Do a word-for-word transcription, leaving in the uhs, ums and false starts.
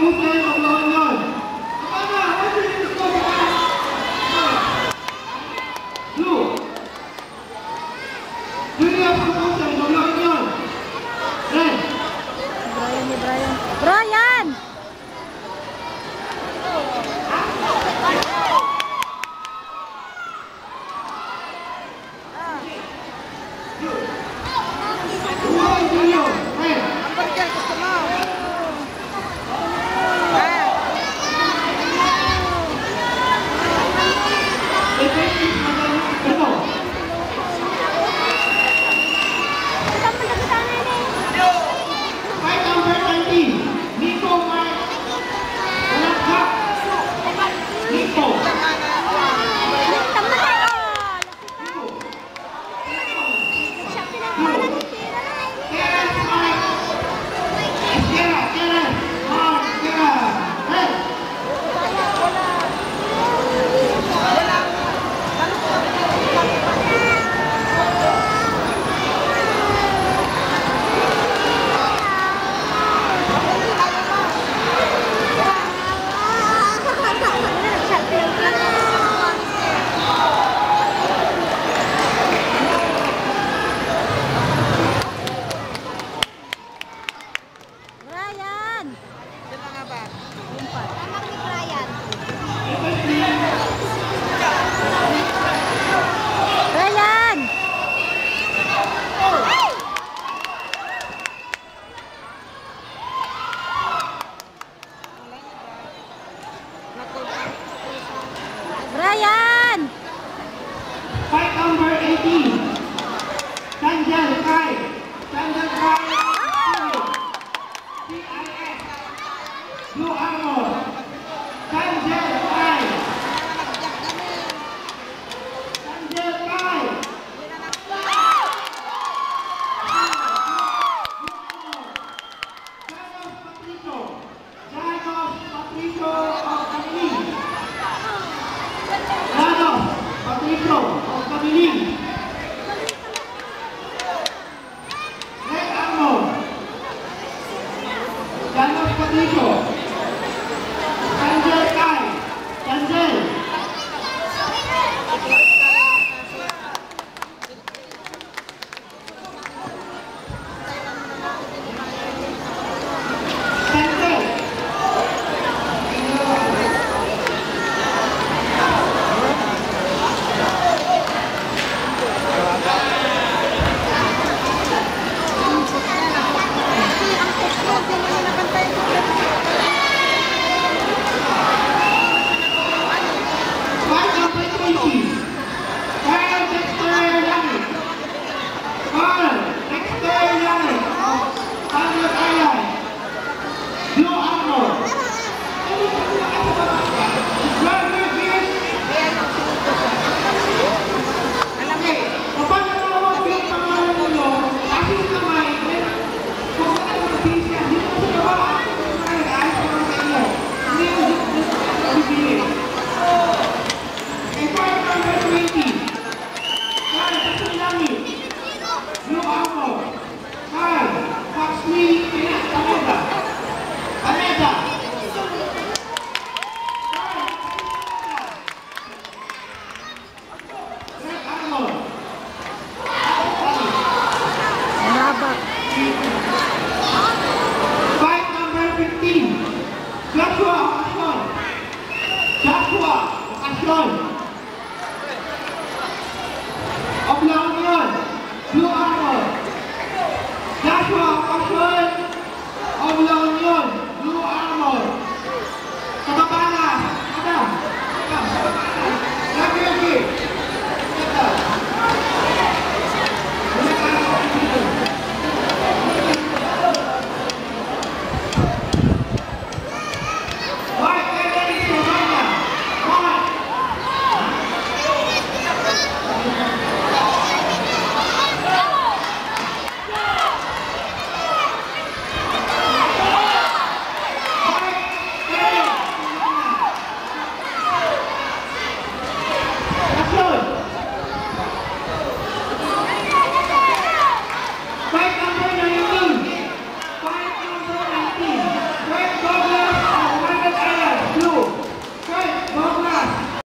Jose Oblawan yon. Blue. Julius Kukusa Oblawan yon. Red. Brian ni Brian. Brian! Fight number nineteen, Nico Mike Balagsak. Nico. Brian! Brian! Brian! Fight number eighteen. Changel Kai. Changel Kai. C I S. Blue Armor. Changel Kai. Changel Kai. Blue Armor. Janos Patricio. Janos Patricio of Camiling. Janos Patricio of Camiling. Red Armor. Janos Patricio. Angel Kai. Angel. Carl Dexter Langit. Carl Dexter Langit of Tanod Island. Blue Armor. Driver Gears. Okay, kapag natawag yung pangalan mo, taas yung kamay, then kung saan ang probinsya, dito sa baba, ay, ay, sa inyo. Hindi yung gusto ko bibili. Kay card number twenty. Card, sa langit. Blue Armor. Card, Fox Lee, Pina-, Pineda. Pineda. Card, Fox Lee, Pineda. Red Armor. Malaba.